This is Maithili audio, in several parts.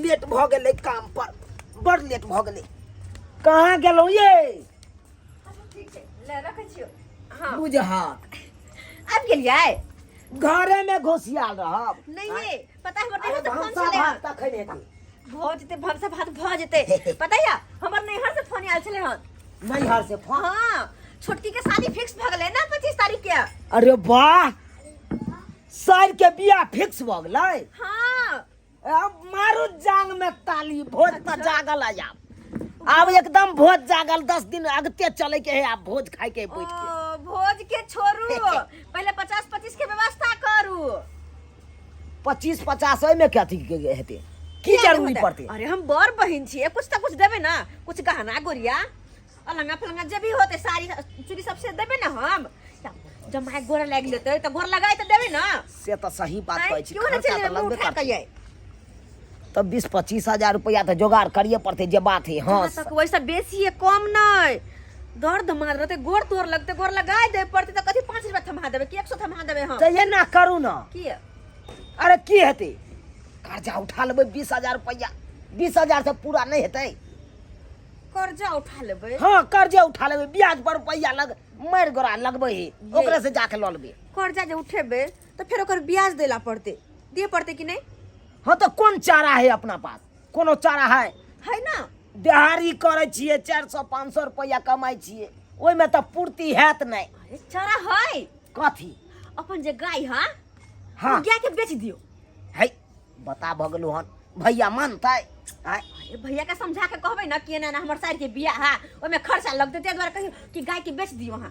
लेट भऽ गेलै काम पर, बड़ लेट भऽ गेलै। कहाँ गेलहुँ ये? ठीक छै, ले रखै छियौ। हँ। बुझहक आबि गेलियै? घरे में घुसियाल रहब? नहीं ये पता है हमर अरे नैहर से फोन भनसा छलै भात तखन हेतै। भऽ जेतै, भनसा भात भऽ जेतै। पता या हमर नैहर से फोन आयल छलै हन। नैहर से फोन? हाँ, छोटकी के शादी फिक्स भऽ गेलै ना 25 तारीख के। अरे वाह, सर के बियाह फिक्स भऽ गेलै? हाँ। अब मारू जांग में ताली, भोज तऽ जागल है आब। आब एकदम भोज जागल, 10 दिन अगते चले के है, आब भोज खाए के है बैठ के। ओ, भोज के छोड़ू, पहले 50 25 के व्यवस्था करू। 25 50 ओहिमे कथी के हेतै? की किया नहि जरूरी होतै? पड़तै? अरे हम बड़ बहिन छियै, कुछ तऽ कुछ देबै ना, कुछ गहना गुड़िया अलंगा फलंगा जे भी होतै, साड़ी चूड़ी सब से देबै ना हम। जमाय गोर लागि लेतै तऽ गोर लगाइ तऽ देबै ना। से तऽ सही बात आँय, कहै छी। क्यों नहि खर्चा चलि तऽ मुँह लगबे उठा करतै। कऽ यै तऽ 20 25 हजार रुपैआ तऽ जोगाड़ करिए पड़तै, जे बात है। हाँ। जहाँ तक वैसा बेसी है कम नहीं, दर्द मार रहते, गोर तोड़ लगते, गोर लगाए दे पड़ते, तो कथी 5 रुपया थमा देबे कि 100 थमा देबे हम? तऽ एना करू ना। की? अरे की हेतै, कर्जा उठा लेबै 20 हजार रुपैआ, 20 हजार से पूरा नहि हेतै। कर्जा उठा लेबै? हाँ, कर्जे उठा लेबै, ब्याज पर रुपैआ लग मारि गोरा लगबै है, ओकरे से जाके लऽ लेबै। कर्जा जे उठेबै तऽ फेर ओकर ब्याज देला पड़तै, दिए पड़तै कि नहि? हाँ, तऽ कोन चारा है अपना पास? कोनो चारा है? है ना। दिहाड़ी करै छियै, 400 500 रुपैआ कमाइ छियै, ओहिमे तऽ पूर्ति हैत नहि। अरे चारा है। कथी? अपन जे गाय है। हाँ। ओ गाय के बेच दियो। है बता भऽ गेलहुँ हन, भैया मानतै? आँय? अरे भैया के समझा के कहबै ना कि एना एना हमर साइड के बियाह है, ओहिमे खर्चा लगतै, ताहि दुआरे कहियो कि गाय के बेच दियो अहाँ।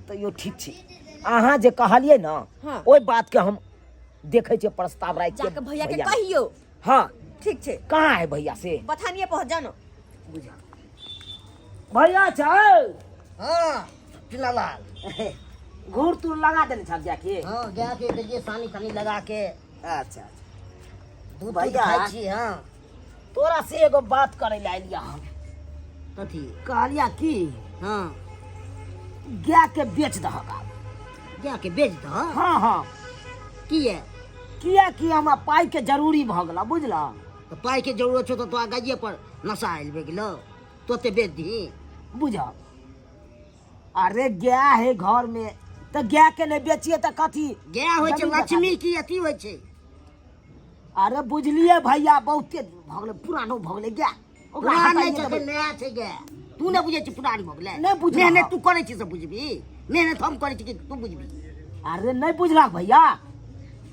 तैयो ठीक छै, अहाँ जे कहलियै ने, हाँ। ओहि बातके हम देखै छियै, प्रस्ताव राखि जाके भैया के कहियो। हाँ। ठीक छै। कहाँ है भैया से? बथानिए पहुँच जाओ ना। बुझा भैया छै? हाँ लाल। घूर तूर लगा देने छल जाके? हाँ, गाय के देलियै सानी सानी लगा के। अच्छा अच्छा। दूध भैया। खाइ छी। हाँ। तोरा से एगो बात करे ला एलिया हम। कथी? कहलिया की, हाँ। गाय के बेच दहक आब। गाय के बेच दह? हाँ हाँ। किए? किया कि हमरा पाई के जरूरी भऽ गेला, बुझला? तऽ पाई के जरूरत छौ तऽ तोरा गाइये पर नशा आयल भए गेलौ, तोते बेच दही? बुझ, अरे गाय है घर में तऽ गाय के नहीं बेचिए तऽ कथी? गाय होइ छै जमीन जथा। लक्ष्मी की अथी होइ छै। अरे बुझलिए भैया, बहुते भऽ गेलै, पुरानो भऽ गेलै गाय, ओकरा पुरान नहि हटाइए छै, देबै। नया छै गाय। तू नहि बुझै छी पुरान भऽ गेलै। नहि बुझलहक। मेहनत तू करै छी से बुझबी? मेहनत हम करै छी कि तू बुझबी? अरे नहि बुझलक भैया,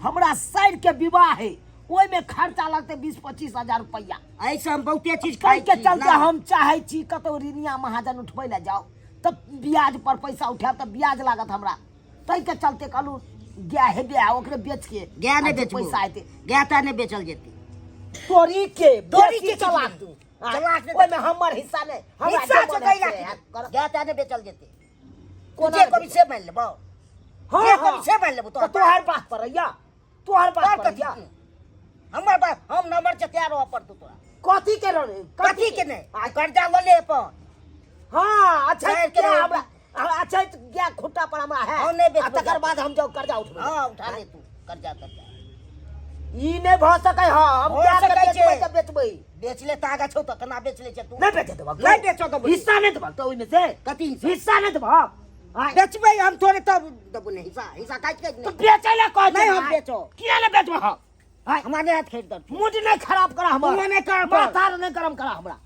हमरा साइड के विवाह है, ओहिमे खर्चा लगतै 20 25 हजार रुपैआ। एहिसँ हम बहुते चीज खाइ ताहिके छी चलते ना। हम चाहै छी कतौ ऋणिया महाजन उठबै लए जाउ तऽ ब्याज पर पैसा उठायब तऽ ब्याज लागत हमरा, ताहिके चलते कहलहुँ गाय हेबे आ ओकरे बेच के गाय नहि आ जे बेचबो। पैसा हेतै। गाय तऽ नहि बेचल जेतै। तोरी के तोरी बेसी के चलाक किछु तू। चलाक नहि। ओहिमे हमर हिस्सा नहि, हमरा हिस्सा जे छौ मन कैला हेतै की? हैत, करब। गाय तऽ नहि बेचल जेतै। कोना जे नहि कभी से मानि लेबौ। हाँ, जे हाँ। कभी से मानि लेबौ। तऽ तोहर बात पर रहिया, तोहर बात तोहर पर कथी रहिया। के? हमर बात, हम नंबर से तैयार हो पड़तौ तोरा। कथी के रहे? कथी के नहि? आ कर्जा लऽ ले अपन। हाँ, अच्छा गाय के क्या रहे। हमरा, हाँ, अच्छा गाय खुट्टा पर हमरा है। हम नहि बेचबो आ तकर गाय। बाद हम जाउ कर्जा उठबै। हाँ, उठा ले तू कर्जा कर्जा। ई नहि भऽ सकै। हाँ, हम भऽ गाय के सकै बेचबै छै। तऽ बेचबै। बेच ले, तागा छौ तऽ केना बेच ले छै तू? नहि बेचे देबऽ। नहि बेचऽ देबौ। हिस्सा नहि देबऽ तऽ ओहिमे से? कथी हिस्सा? हिस्सा नहि देबऽ। आँय? बेचबै हम थोड़े तब देबो ने हिस्सा, हिस्सा काटि के। तऽ बेचै लए कहै नहि छै। हम बेचो। किया नहि बेचबऽ हम? आँय? हमरा नहि हाथ खरीद। मूड नहि खराब करा हमर। तू नहि कर। माथा नहि गरम करा हमरा।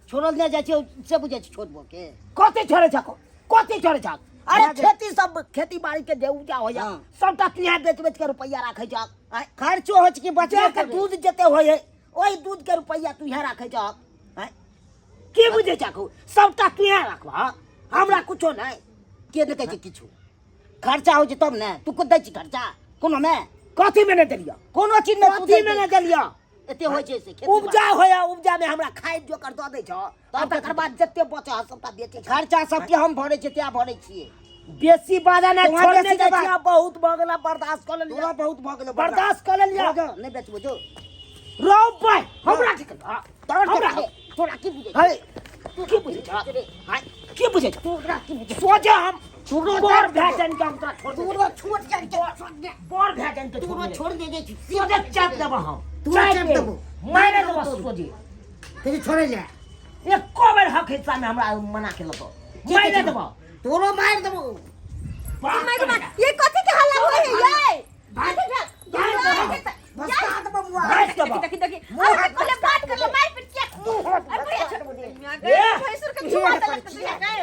छोड़ल नहि जाइ छै से बुझै छै छोड़बो के। कथी छोड़ै छक? कथी छोड़ै छक? अरे हमरा खेती सब, खेती बाड़ी के जे उपजा होइया, हाँ। सबटा तू यहाँ बेच बेच के रुपैआ राखै छक। आँय? खर्चो होइ छै कि बचबो जे के करै? दूध जते होइ है, ओहि दूध के रुपैआ तू यहाँ राखै छक। आँय? की बुझै छक? सबटा तू यहाँ राखबह, हमरा कुछो नहि। के नहि कहै छै किछु? खर्चा होइ छै तब ने। तू को दै छी खर्चा कोनो मे? कथी में नहि देलियऽ? कोनो चीज मे तू कथी में नहि देलियऽ? एते होइ छै से खेती बाड़ी। उपजा होया, उपजा में हमरा खाइ जोकर दऽ दै छऽ, आ तब तकर बाद जते बचऽ है सबटा बेचै छऽ। खर्चा सबके हम भरै छियै, तें भरै छियै। बेसी बाजा नहि तोरा छोड़ने बेसी जाइ दबा- छियै, बहुत भऽ गेला, बर्दाश्त कऽ लेलियै। तोरा बहुत भऽ गेलौ। बर्दाश्त कऽ लेलियै। जो, नहि बेचबो जो। रौ भाइ, हमरा की करबऽ? तोरा हमरा तोरा की बुझै? है, की बुझै छऽ? है, की बुझै छऽ? तोरा की बुझै? सोझे हम तोरो बड़ भए जानि के हम तोरा छोड़ तोरो देबै। छोड़ जानि के छोड़ दे। बड़ भए जानि के छोड़ तोरो देबै। छोड़ दे दे छी। सोझे चाप देबऽ हम। तोरो चाप देबो। मारि सोझे। कथी छोड़ै ले? एको बेर हक हिस्सा में हमरा मना के लतो मारि देबो। तोरो मारि देबो। माय गे माय, ये कथी के हल्ला होय है ये? कथी भेल? भसका देबो मुआ। भागि देबो। देखी देखी देखी, अरे पहले बात कर ले, मार पीट किया? अरे भैया छोड़, ए! भैंसुर के छुआ देलक त भैया के।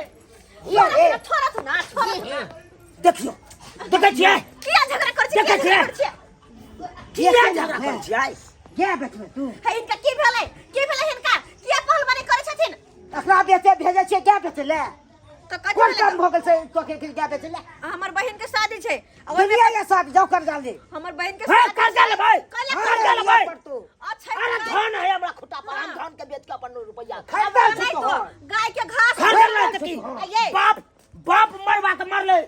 ये, ए। छोड़ा तू ना, छोड़ा तू ना। देखियो, देखै छियै? किया झगड़ा कर छी? देखै किया झगड़ा छियै? कर छियै? किया झगड़ा करै छियै? गाय बेचबै तू? हे, हिनका की भेलै? की भेलै हिनका? किया पहलवानी करै छथिन? अखना बेचे भेजै छियै गाय बेचै ले। तऽ कथी कोन भेलै? काम भऽ गेल से तोके के गाय बेचै ले? हमर बहिन के शादी छै आ ओहिमे दुनिया ये साथ जाओ कर्जा ले। हमर बहिन के हाँ, शादी कर्जा छै। लेबै। कले हाँ, कर्जा कर्जा लेबै। लेबै। पड़तौ। अच्छा। अरे गाय- धन है हमरा खुटा पर, हम हाँ। धन के बेच के अपन रुपैया खरीदल नहीं छी तो तोहर। गाय के घास खरीदल नहीं तऽ की? आ ये बाप बाप मरवा के मरले,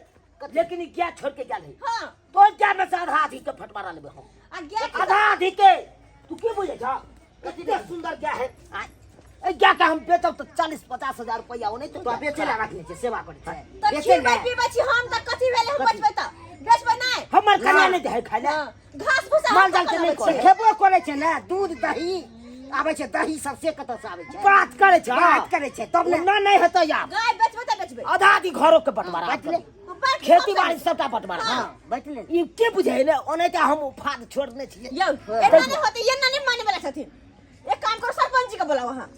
लेकिन ई गाय छोड़ के गेल है। हाँ। तो गाय में से आधा आधी के फटवारा लेबै हम। आ गाय के आधा आधी के। तू की बुझै छ? कते सुंदर गाय है। आय, एहि गाय के हम बेचब तऽ 40-50 हजार रुपैआ ओने तो बेचे ला रखने छै, सेवा करै छै। तऽ बेचे खिबै ले। पीबै छी हम तऽ कथी भेलै? हम बचबै तऽ बेचबै नहि। हमर कन्या नहि दै खाय ले। हाँ, घास भूसा हम माल जाल के कतऽ नहि लबै करै। छियै? खेबो करै छै ने, दूध दही आबै छै, दही सब से कतऽ से आबै छै? बात करै छै। बात करै छै तब ने। ओना नहि हेतै आब। गाय बेचबै तऽ बेचबै। आधा आधी घरो के बंटवारा। बाँटि ले। बड़ खेती बाड़ी सबटा बंटवारा। हाँ, बाँटि ले। ई के बुझै ने, ओनाहिते तऽ हम फाद छोड़ने छियै। यौ, एना नहि होतै, एना नहि माने वाला छथिन। एक काम करो, सरपंच जी के बोलाओ अहाँ।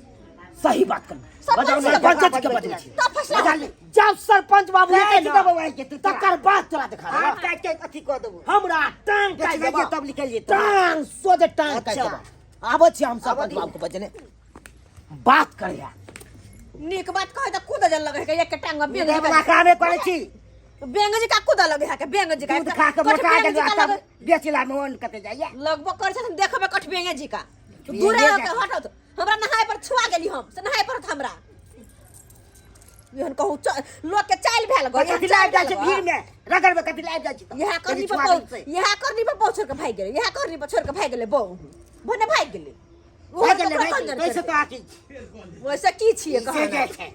सही बात कर। सरपंच जी के सरपंच जी के बजाओ। बजबै छी। तब फैसला बजा होतै। ले। जाउ सरपंच बाबू काटि हेतै ने, देबौ आइ के तू तोरा। तकर बाद तोरा देखा देबौ। हाथ काटि के अथी कऽ देबौ। हमरा टांग काटि बेचबै देबौ। तब निकलि जेतौ। टांग सोझे टांग काटि अच्छा। देबौ। आबै छी हम सरपंच दियौ। बाबू के बजने बात करैया। नीक बात कहै तऽ कूद जल लगै है एक टांग में बेंग जी बला का। कामे करै छी। बेंग जी का कूद लगै है के, बेंग जी का। दूध खा के कठ मोटा बेंग गेल जी का तब लगै। बेचला मोन कते जाइया। लगबो करै छथिन, देखबै कठ बेंगे जी का। बेंगे दूरे जी रह के का। हटत। हमरा नहाय पर छुआ गेली हम से नहाय पड़त हमरा। एहन कहू लोक के चालि भेल गो। कथी लाबि जाइ छै भीड़ में रगड़ में? कथी लाबि जाइ छै तऽ? इएह करनी कथी पर छुआ बहु गेल से? इएह करनी पर बहु छोड़ के भागि गेलै, इएह करनी पर छोड़ के भागि गेलै, बहु भने भागि गेलै। ओहो भागि गेलै, ककरो भागि कोन गेलै। जाने कैसे तो आखिर वैसे की छियै से कहना जाइ छै।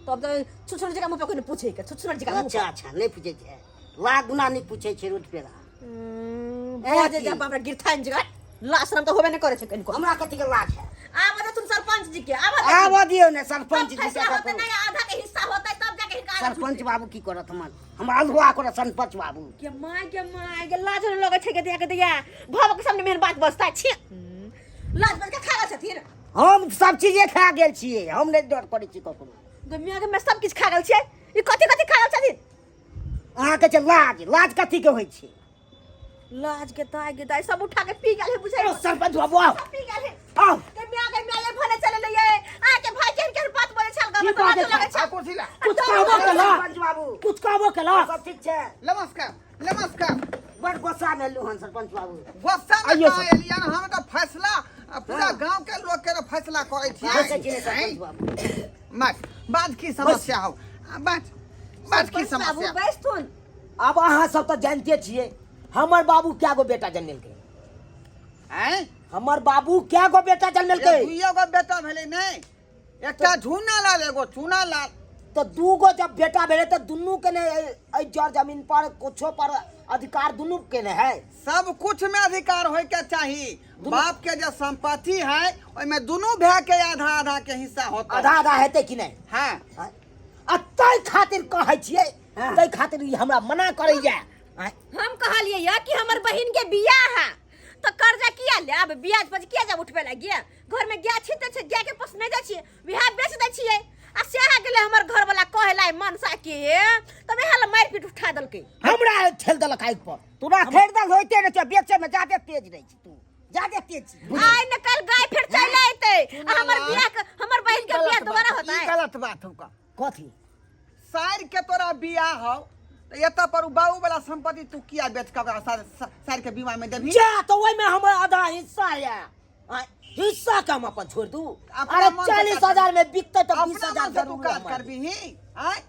तब तऽ छुछुनर जकाँ मुँह पर कोइ नहि पूछै के, छुछुनर जकाँ मुँह अच्छा अच्छा, नहि पूछै छै, लाख गुना नहि पूछै छै रोड पेरा। बजे जब हमरा गिरथाइन जकाँ लाज शरम तऽ होबे नहि करै छै कनिको। हमरा कथी के लाज है? आब देथुन सरपंच जी के, आब देथुन। आबऽ दियौ ने सरपंच तब जी फैसला के। होतै नहि, आधा के हिस्सा होतै तब जाके हिनका आधा। सरपंच बाबू की करत? हमर हमरा अल्हुआ करत सरपंच बाबू। के माय के माय के, लाज नहि लगै छै के दिया के दिया भव के सामने मेहन बात बजता छी। लाज बज के खा गेल छथिन। हम सब चीजे खा गेल छियै, हम नहि डर करै छी ककरो। गे मियाँ के, मैं सब किछु खा गेल छियै, ई कथी कथी खा गेल छथिन? अहाँके छै लाज, लाज कथी के होइ छै? लाज के ताय के दाय सब उठा के पी गेल है बुझै। ओ सरपंच बाबू आओ। सब पी गेल है। आओ। के मियाँ के मियाँ, भने चले ले ये आ के भाई केहन केहन बात बोले छल। की ग बाजै लगै छै? छै। कुर्सी ला। कुछ कहबो केला? सरपंच बाबू। कुछ कहबो केला? सब ठीक छै? नमस्कार नमस्कार। बड़ गुस्सा में एलहुँ हन सरपंच बाबू। गुस्सा में आइयो कहाँ सर। एलियन? हम तऽ फैसला आ पूरा हाँ। गांव के लोग के फैसला करै देखै छियै। छी ने सरपंच बाबू। बात बात की समस्या हौ? आ, बात बात की सरपंच बाबू समस्या? बैसथुन। आब अहाँ सब तऽ जानते छियै हमर बाबू क्या गो बेटा जनमेलकै। आँय? हमर बाबू क्या गो बेटा जनमेलकै? दुइयो गो बेटा भेलै नहि, एकटा झूना लाल, एगो चूना लाल। तऽ दू गो जब बेटा भेलै तऽ दुनू के ने एहि जर जमीन पर कुछो पर अधिकार दुनू के ने है। सब कुछ में अधिकार होय के चाही। बाप के जे संपत्ति है ओहिमे दुनू भाय के आधा आधा के हिस्सा होता। आधा आधा हेतै कि नहि? हाँ। आ ताहि खातिर कहै छियै, हाँ। ताहि खातिर ई हमरा मना करैया। आँय? हम कहलियै या कि हमर बहिन के बियाह है तऽ कर्जा किया लेब, ब्याज पर किया जाब उठबै लागिए? घर में गाय छीते छै, गाय के पोस नहि जाइ छियै, वएह बेच दै छियै। आ सएह गेलै हमर घर वाला कहै ला मनसा के, तब इएह ला मारि पीट उठा देलकै। हमरा ठेल देलक आगि पर। तोरा खरीदल होइते नहि छौ, बेचै में जादे तेज रहै छी तू, जादे तेज छी। आइ न कल गाय फेर चलि अयतै आ हमर बियाह के, हमर बहिन के बियाह दोबारा ई होतै। गलत बात हौ का? कथी? साइर के तोरा बियाह हौ तऽ एतऽ पर उ बाबू वाला संपत्ति तू किया बेच के ओकरा साइर के बीमा में देबही? जा तऽ ओहिमे हमर आधा हिस्सा यऽ। आँय, हिस्सा के हम अपन छोड़ि दू? अपना अरे मन से 40 काज हजार में बिकतै तऽ 20 अपना हजार मन से तू जरूर काज हमरा। करबीही? आँय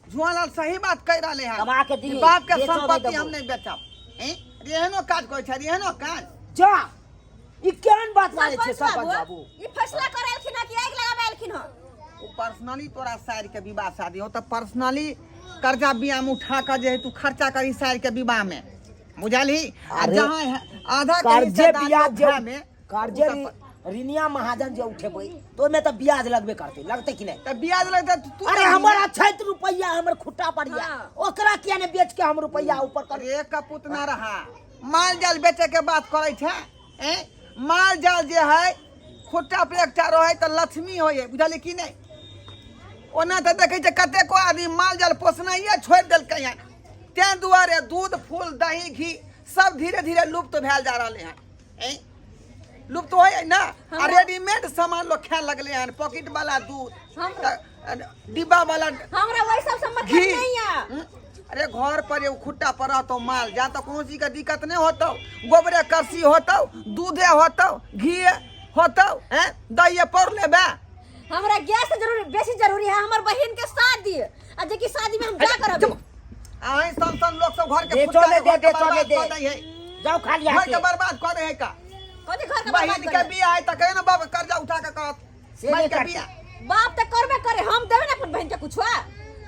जुआलाल, सही बात कहि रहले हन कमा के दी, कि बाप के बेचो नहि संपत्ति हम देबो। नहीं बेचब। हैं रे, एहनो काज करै छै? रे, एहनो काज? जा, ई केहन बात बाजै छियै सरपंच सरपंच बाबू? ई फैसला करे एलखिन हँ कि आगि लगाबे एलखिन हँ? ओ पर्सनली तोरा साइर के विवाह शादी हो तऽ पर्सनली कर्जा बियाह में उठा के जे है तू खर्चा करी साइर के विवाह में, बुझलही? आ अरे, जहाँ है, आधा के कर्जे हिस्सेदारी बियाह जे भाय में, कर्जे उ सब ऋणिया महाजन जे उठेबै तऽ ओहिमे तऽ ब्याज लगबे करतै, लगतै कि नहि? तऽ ब्याज लगतै तऽ तू अरे हमर अछैत रुपैआ हमर खुट्टा पर यऽ, ओकरा किया ने बेच के हम रुपैआ ऊपर कर। अरे कपूत ना रहा, माल जाल बेचे के बात करै छै। ए माल जाल जे है खुट्टा पर एकटा रहै तऽ लक्ष्मी होइ है, बुझलियै कि नहि? ओना तऽ देखै छै कतेको आदमी माल जाल पोसनाइए छोड़ि देलकै हन, ताहि दुआरे दूध फूल दही घी सब धीरे धीरे लुप्त भेल जा रहलै हन। ए लुप्त होइ है ना, आ रेडीमेड सामान लोग खाए लगलै हन, पॉकेट वाला दूध, डिब्बा वाला हमरा वही सब से मतलब घी। नहीं है। अरे घर पर एगो खुट्टा पर रहतौ माल जा तऽ कोनो चीज के दिक्कत नहि होतौ, गोबरे करसी होतौ, दूधे होतौ, घी होतौ, हैं दहिए पौर लेबे। हमरा गैस से जरूरी बेसी जरूरी है हमर बहिन के शादी, आ जे कि शादी में हम जा करब। अहीं सन सन लोग सब घर के बेचो फुटका ने के दे, घर के बेचो ने बर्बाद दे। कऽ दै है। जाओ खाली घर हाथे। के बर्बाद कऽ दै है का। कथी घर के बहिन बर्बाद के करे? बियाह है तऽ कहियो ने बाप कर्जा उठा के कहत से बहिन नहि के करतै। बियाह। बाप तऽ करबे करे, हम देबै ने अपन बहिन के कुछो,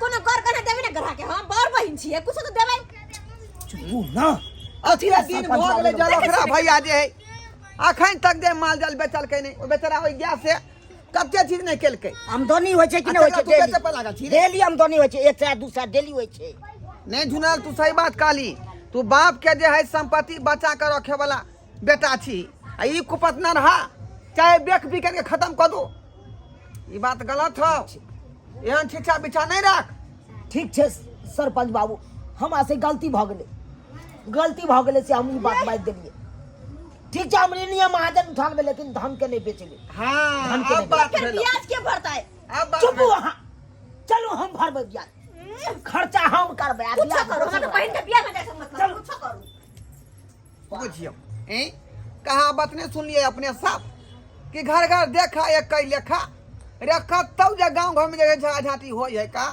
कोनो कर के देबै ने गढ़ा के, हम बड़ बहिन छियै, कुछो तऽ देबै। चुपू ना। अथी दिन भऽ गेलै जलखरा भैया जे है अखन तक जे माल जाल बेचलकै नहि, ओ बेचारा ओहि गाय से कते चीज नहि केलकै। आमदनी होइ छै कि नहि होइ छै? अच्छा, तू बेचै पर लागल छी रे? डेली आमदनी होइ छै, 100 200 डेली होइ छै। नहि झुनल, तू सही बात कहली, तू बाप के जे है संपत्ति बचा के रखे वाला बेटा छी, आ ई कुपत न रहा चाहे बेख बिकन के खत्म कऽ दो, ई बात गलत हो, एहन छिछा बिछा नहि राख। ठीक छै सरपंच बाबू, हमरा से गलती भऽ गेलै, गलती भऽ गेलै से हम ई बात बाजि देलियै। ठीक छै, हम ऋणिया महाजन उठा लेबै, लेकिन धन के नहि बेचेबै। हाँ, धन के अब नहि बात फिर भेलो। ब्याज के भरतै? अब बात चुप भेलो। अहाँ, चलू हम भरबै ब्याज, खर्चा हम करबै आ कुछो ब्याज करू, हमरा तऽ बहिन के बियाह में जाइ से मतलब, कुछो करू। बुझियौ, ए कहावत नहि सुनलियै अपने सब कि घर घर देखा एक कई लेखा रे, कतौ जे गाँव घर में जे झगड़ा झाँटी होइ है का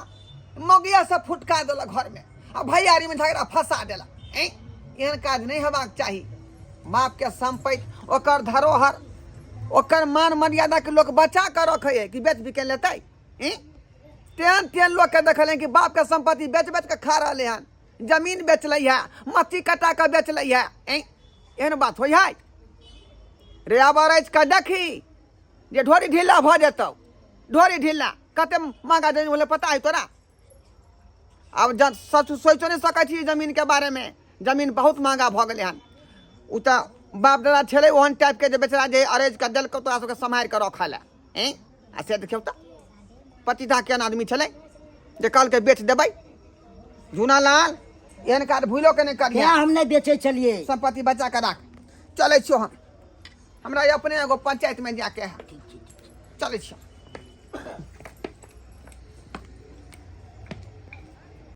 मगिया सब फुटका देलक घर में आ भैयारी में झगड़ा फंसा देलक। ए एहन काज नहि हेबाक चाही। बाप के संपत्ति, ओकर धरोहर, ओकर मान मर्यादा के लोक बचा के रखै है कि बेच बिके लेतै? ए तेहन तेहन लोक के देखल कि बाप के संपत्ति बेच बेच के खा रहले हन, जमीन बेच लै है, मट्टी कटा के बेच लै है। ए एहन बात होइ है रे? आब अरैच के देखी जे ढोरी ढीला भऽ जेतौ, ढोरी ढीला कते महंगा जमीन होलै पता है तोरा? आब जब सच सोचो नहि सकै छी जमीन के बारे में, जमीन बहुत महंगा भऽ गेलै हन। ओ तऽ बाप दादा छलै ओहन टाइप के जे बेचारा जे अरेज के देलकौ तोरा सबके सम्हारि के रखऽ लए। एँ आ से देखियौ तऽ पतिता केहन आदमी छलै जे कहलकै बेच देबै। झूना लाल एहन काज भूलो के नहि करिहे। तें हम नहि बेचै छलियै। संपत्ति बचा के राख। चलै छियौ हम, हमरा अपने एगो पंचायत में जाके है, चलै छियौ।